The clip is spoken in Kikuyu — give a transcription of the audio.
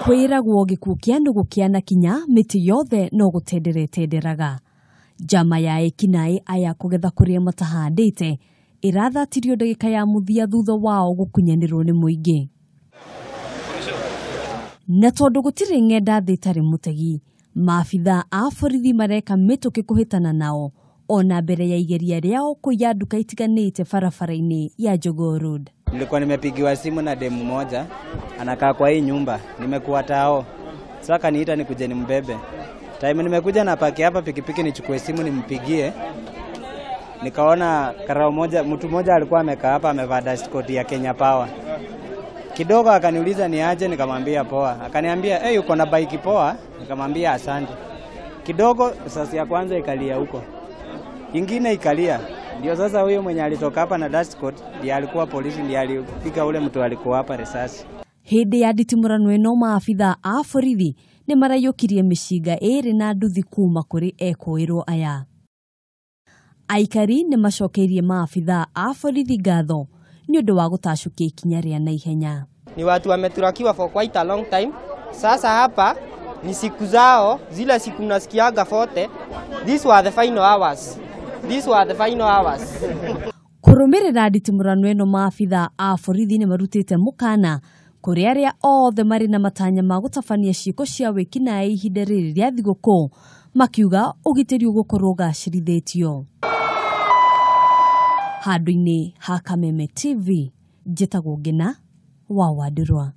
Kwĩragwo gĩkuũ kĩa nũgũ kĩanakinya mĩtĩ yothe no gũtendera ĩtenderaga. Njama ya ekinaĩ aya kũgetha kũrĩa matahandĩte ĩrathatirio ndagĩka ya mũthia thutha wao gũkunyanĩrwo nĩ mũingĩ. Na tondũ gũtirĩ ng'enda thĩ itarĩ mũtegi, maabithaa a borithi mareka mĩtũkĩ kũhĩtana nao ona mbere ya igeria rĩao kũiya nduka itiganĩte barabara-inĩ ya Jogoo Road. Nilikuwa nimepigiwa simu na demu moja anakaa kwa hii nyumba, nimekuwa tao. Sasa akaniita nikuje nimbebe. Time nimekuja na paki hapa pikipiki nichukue simu nimpigie. Nikaona karao moja, mtu mmoja alikuwa amekaa hapa amevaa dust coat ya Kenya Power. Kidogo akaniuliza ni aje, nikamwambia poa. Akaniambia hey, uko na bike poa? Nikamwambia asante. Kidogo sasa ya kwanza ikalia huko, ingine ikalia. Ndio sasa huyo mwenye alitoka hapa na dust coat ndiye alikuwa polisi, ndiye alipiga ule mtu alikuwa hapa risasi. Hĩndĩ ya nditimũrano ĩno maabithaa a borithi nĩ maraiyũkirie mĩcinga ĩrĩ na nduthi kuma kũrĩ ekũĩrwo aya. Aikari nĩ macokeirie maabithaa a borithi ngatho nĩ ũndũ wa gũtacũkia ikinya rĩa naihenya. Ni watu wameturakiwa for quite a long time. Sasa hapa ni siku zao, zile siku mnasikiaga 40. These were the final hours. These were the final hours. Kũrũmĩrĩra nditimũrano ĩno maabithaa a borithi nĩ marutĩte mũkana kũrĩ arĩa othe marĩ na matanya ma gũtabania ciĩko cia wĩkinaĩ ihinda rĩrĩ rĩa thigũkũ, makiuga ũgitĩri ũgũkorwo ũgacĩrithĩtio. Handũ-inĩ ha Kameme TV, njĩtagwo Ngina wa Wandirwa.